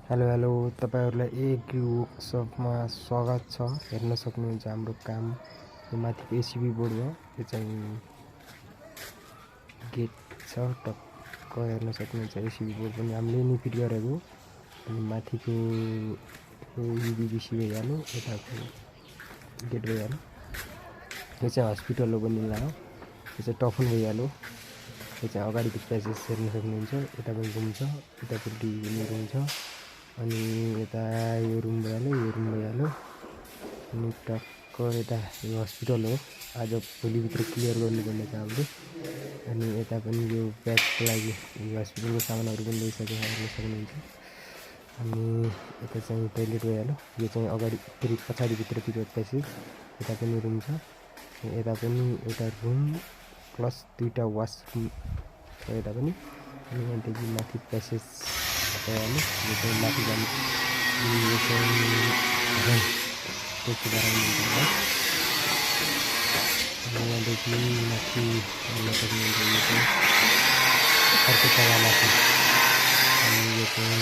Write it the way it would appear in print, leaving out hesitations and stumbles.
Hello hello तपाईहरुलाई agree वर्कसपमा स्वागत छ। हेर्न सक्नुहुन्छ हाम्रो काम यो माथिको एसीबी बोर्ड हो। यो चाहिँ गेट छ टक्क हेर्न सक्नुहुन्छ। एसीबी बोर्ड पनि हामीले नि फिट गरेको अनि माथिको युबीबीसी भइहाल्यो, यताको गेट भइहाल्यो। यो चाहिँ हस्पिटल हो बनिला हो। यो चाहिँ टफन भइहाल्यो। यो चाहिँ अगाडिको प्यासेज हेर्न सक्नुहुन्छ। यता पनि रुम छ, यतापट्टि पनि रुम छ अनि यता यो रुम भइहाल्यो, यो रुम भइहाल्यो अनि टक्क यता यो हस्पिटल हो। आज भोलिभित्र क्लियर गर्नुपर्ने छ हामीले। अनि यता पनि यो प्याकको लागि यो हस्पिटलको सामानहरू पनि ल्याइसकेको हेर्न सक्नुहुन्छ। अनि यता चाहिँ टोइलेट भइहाल्यो। यो चाहिँ अगाडि फेरि पछाडिभित्रतिर प्यासेज, यता पनि रुम छ, यता पनि एउटा रुम प्लस दुईटा वासरुम छ यता पनि। अनि यहाँदेखि माथि प्यासेज भइहाल्यो। यो चाहिँ माथि जाने यो चाहिँ टोकी गराउनुहुन्छ होला। अनि यहाँदेखि माथि हेर्न सक्नुहुन्छ यो चाहिँ अर्को तलामा छ। अनि यो चाहिँ